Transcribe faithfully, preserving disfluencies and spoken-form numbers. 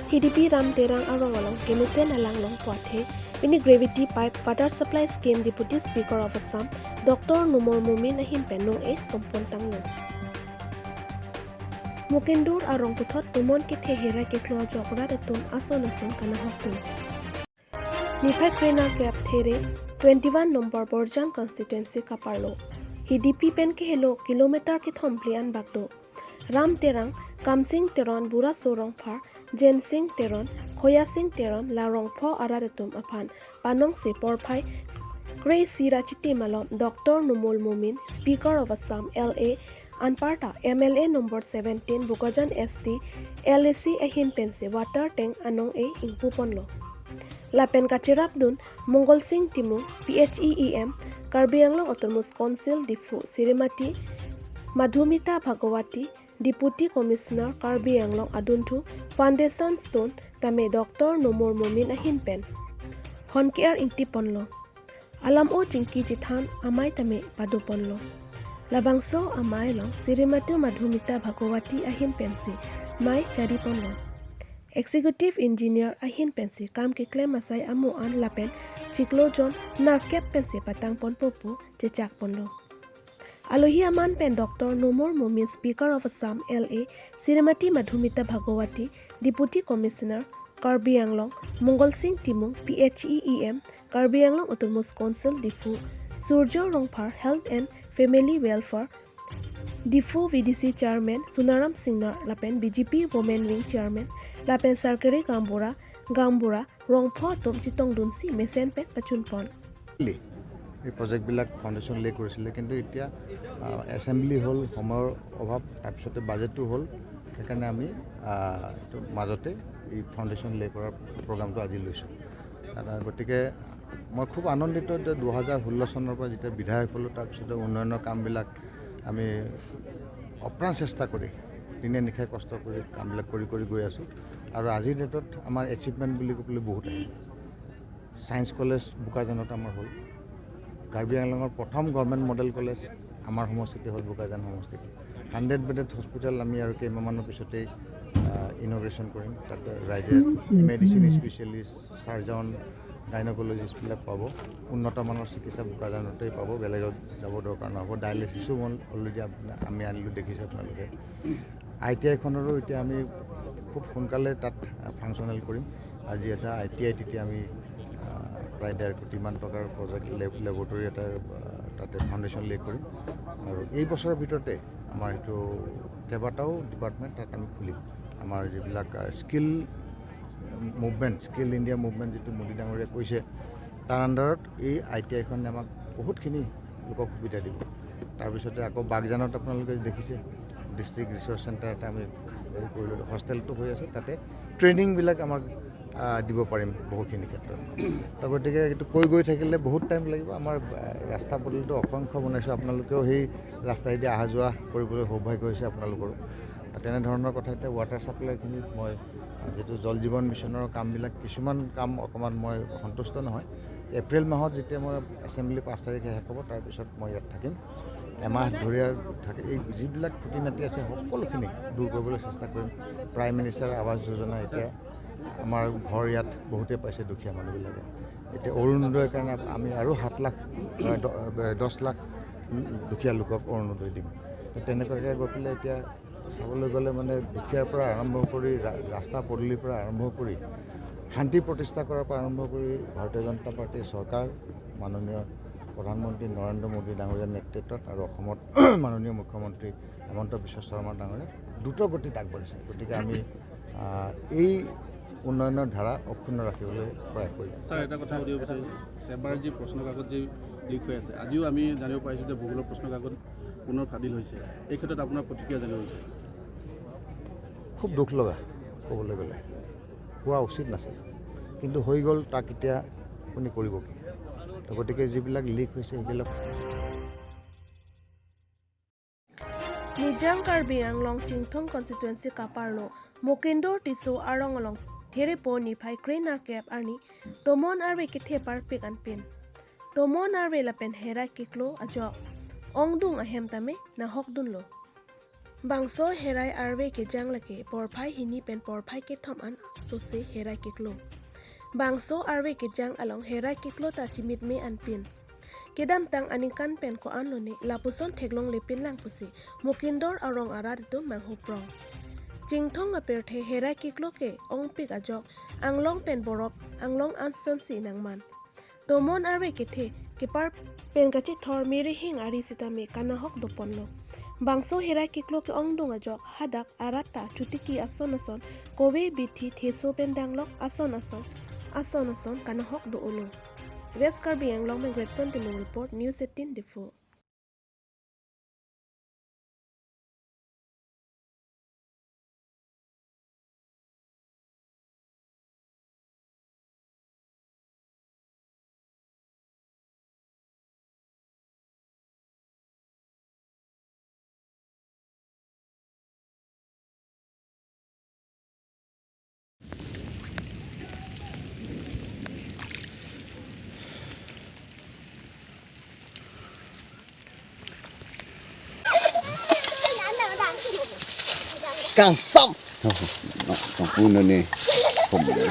Hidipi Ram Terang arong along kemesen alang longpo athe, pini Gravity Pipe Water Supply Scheme Deputy Speaker of Assam, Doctor Numal Momin ahin pen nong-e sompon tanglo. Mukindor arong puthot tomon kethe herai keklo ajok rat atum ason ason kanahok dun. Niphai krenerkep there twenty-one number Borjan constituency kaparlo. Hidipi pen kehelo kilometer kethom phli anbak do. Ram Terang, Kamsing Teron, Buraso Rongphar, Jensing Teron, Khoyasing Teron, la rongpho arat atum aphan panongsi porphai kre-isi ra chiti malom Doctor Numal Momin, Speaker of Assam, L A, anparta M L A number seventeen Bokajan S T, L A C ahin pensi water tank anong-e ingpu ponlo. Lapen kacherap dun Mongol Sing Timung, P H E E M, Karbi Anglong Autonomous Council Diphu, Srimati Madhumita Bhagawati, Deputy Commissioner Karbi Anglong adunthu foundation stone tame Doctor Numal Momin ahin pen honke-ar ingti ponlo. Alam-o chingki chethan amei tame pado ponlo. Labangso amei along Srimati Madhumita Bhagawati ahin pensi mei chari ponlo. Executive Engineer ahin pensi kam keklem asai amo an lapen chiklo jon nerkep pensi patang ponpo pu chechak ponlo. Alohi aman pen Doctor Numal Momin, Speaker of Assam, L A, Srimati Madhumita Bhagawati, Deputy Commissioner Karbi Anglong, Mongol Sing Timung, P H E E M, Karbi Anglong Autonomous Council Diphu, Surjo Rongphar, Health and Family Welfare, Diphu V D C Chairman Sunaram Singnar lapen B J P Women Wing Chairman lapen Sarkari Gaonbura, Gaonbura, Rongpho atum chetong dunsi mesen pen pachun pon. এই প্ৰজেক্টবিলাক ফাউণ্ডেশ্যন লে কৰিছিলে, কিন্তু এতিয়া আহ, এছেম্বলি হ'ল, সময়ৰ অভাৱ, তাৰপিছতে বাজেটো হ'ল, সেইকাৰণে আমি আহ, এইটো মাজতে এই ফাউণ্ডেশ্যন লে কৰাৰ প্ৰগ্ৰামটো আজি লৈছোঁ। আহ, গতিকে মই খুব আনন্দিত যে দুহেজাৰ ষোল্ল চনৰ পৰা যেতিয়া বিধায়ক হ'লোঁ, তাৰপিছতে উন্নয়নৰ কামবিলাক আমি অপ্ৰাণ চেষ্টা কৰি, দিনে নিশাই কষ্ট কৰি কামবিলাক কৰি কৰি গৈ আছোঁ। আৰু আজিৰ ডেটত আমাৰ এচিভমেণ্ট বুলি ক'বলৈ বহুত আছে। ছায়েন্স কলেজ বোকাজানত আমাৰ হ'ল, কাৰ্বি আংলঙৰ প্ৰথম গভৰ্ণমেণ্ট মডেল কলেজ আমাৰ সমষ্টিতে হ'ল, বোকাজান সমষ্টিত। হাণ্ড্ৰেড বেডেড হস্পিটেল আমি আৰু কেইমাহমানৰ পিছতেই ইনগ্ৰেশ্যন কৰিম। তাত ৰাইজে মেডিচিন স্পেচিয়েলিষ্ট, চাৰ্জন, গাইনকলজিষ্টবিলাক পাব। উন্নত মানৰ চিকিৎসা বোকাজানতেই পাব, বেলেগত যাব দৰকাৰ নহ'ব। ডায়েলিচিছো মই অলৰেডি আপোনাক, আমি আনিলোঁ, দেখিছে আপোনালোকে। আই টি আইখনৰো এতিয়া আমি খুব সোনকালে তাত ফাংচনেল কৰিম। আজি এটা আই টি আই তেতিয়া আমি আহ, প্ৰায় ডেৰ কোটিমান টকাৰ প্ৰজেক্ট লেব লেবৰেটৰী এটা আহ, তাতে ফাউণ্ডেশ্যন লে কৰিম। আৰু এই বছৰৰ ভিতৰতে আমাৰ এইটো কেইবাটাও ডিপাৰ্টমেণ্ট তাত আমি খুলিম। আমাৰ যিবিলাক skill movement, skill India movement যিটো মোদী ডাঙৰীয়াই কৈছে, তাৰ আণ্ডাৰত এই আই টি আইখনে আমাক বহুতখিনি লোকক সুবিধা দিব। তাৰপিছতে আকৌ বাগজানত আপোনালোকে দেখিছে, ডিষ্ট্ৰিক্ট ৰিচৰ্চ চেণ্টাৰ এটা আমি হেৰি কৰিলোঁ, হোষ্টেলটো হৈ আছে, তাতে ট্ৰেইনিংবিলাক আমাক আহ, দিব পাৰিম বহুখিনি ক্ষেত্ৰত। তো গতিকে এইটো কৈ গৈ থাকিলে বহুত টাইম লাগিব। আমাৰ আহ, ৰাস্তা পদূলিটো অসংখ্য বনাইছোঁ, আপোনালোকেও সেই ৰাস্তাইদি অহা যোৱা কৰিবলৈ সৌভাগ্য হৈছে আপোনালোকৰো। তেনেধৰণৰ কথা। এতিয়া ৱাটাৰ ছাপ্লাইখিনিত মই আহ, যিহেতু জল জীৱন মিছনৰ কামবিলাক, কিছুমান কাম অকণমান মই সন্তুষ্ট নহয়। এপ্ৰিল মাহত যেতিয়া মই এছেম্বলি পাঁচ তাৰিখে শেষ হ'ব, তাৰপিছত মই ইয়াত থাকিম। এমাহ ধৰি আৰু থাকে। এই যিবিলাক খুটি নাতি আছে, সকলোখিনি দূৰ কৰিবলৈ চেষ্টা কৰিম। প্ৰাইম মিনিষ্টাৰ আৱাস যোজনা, এতিয়া আমাৰ ঘৰ ইয়াত বহুতে পাইছে, দুখীয়া মানুহবিলাকে। এতিয়া অৰুণোদয়ৰ কাৰণে আমি আৰু সাত লাখ, আহ, দ-, আহ, দহ লাখ দুখীয়া লোকক অৰুণোদয় দিম। তো তেনেকুৱাকৈ গৈ পেলাই এতিয়া চাবলৈ গ'লে, মানে, দুখীয়াৰ পৰা আৰম্ভ কৰি ৰা-, ৰাস্তা পদূলিৰ পৰা আৰম্ভ কৰি শান্তি প্ৰতিষ্ঠা কৰাৰ পৰা আৰম্ভ কৰি ভাৰতীয় জনতা পাৰ্টীৰ চৰকাৰ, মাননীয় প্ৰধানমন্ত্ৰী নৰেন্দ্ৰ মোদী ডাঙৰীয়াৰ নেতৃত্বত আৰু অসমত মাননীয় মুখ্যমন্ত্ৰী হিমন্ত বিশ্ব শৰ্মা ডাঙৰীয়া দ্ৰুত গতিত আগবাঢ়িছে। গতিকে আমি আহ, এই উন্নয়নৰ ধাৰা অক্ষুণ্ণ ৰাখিবলৈ প্ৰয়াস কৰিম। ছাৰ, এটা কথা সুধিব বিচাৰিছোঁ, এবাৰ যি প্ৰশ্ন কাকত যি লিক হৈ আছে, আজিও আমি জানিব পাৰিছোঁ যে ভূগোলৰ প্ৰশ্ন কাকত পুনৰ ফাদিল হৈছে। এই ক্ষেত্ৰত আপোনাৰ প্ৰতিক্ৰিয়া জানিব বিচাৰিছোঁ। খুব দুখ লগা, ক'বলৈ গ'লে হোৱা উচিত নাছিল, কিন্তু হৈ গ'ল, তাক এতিয়া আপুনি কৰিব কি? তো গতিকে যিবিলাক লিক হৈছে, সেইবিলাক Nijang Karbi Anglong Chinthong constituency kaparlo Mukindor Tisso arong along therepo niphai krenerkep arni tomon arve kethe parpik anpin. Tomon arve lapen herai keklo ajok ongdung ahem tame nahok dunlo. Bangso herai arve kejang lake porphai hini pen porphai kethom an sose herai keklo. Bangso arve kejang along herai keklo ta chimitme anpin. Kedamtang aningkan pen ko-an lone lapuson theklonglepin lang pusi Mukindor arong arat atum manghuprong. Chingthong apirthe herai keklo ke-ongpik ajok anglong pen borop anglong asonsi nangman. Tomon arve kethe kepar pen kachithor mirihing ari sitame kanahok doponlo. Bangso herai keklo ke-ongdung ajok hadak arat ta chutiki ason ason, kove bithi theso pen danglok ason ason, ason ason kanahok do-olo. West Karbi Anglong, Margaretson Timung report, News eighteen Diphu. Kangsam. Oh, no, no, puno ni. Puno.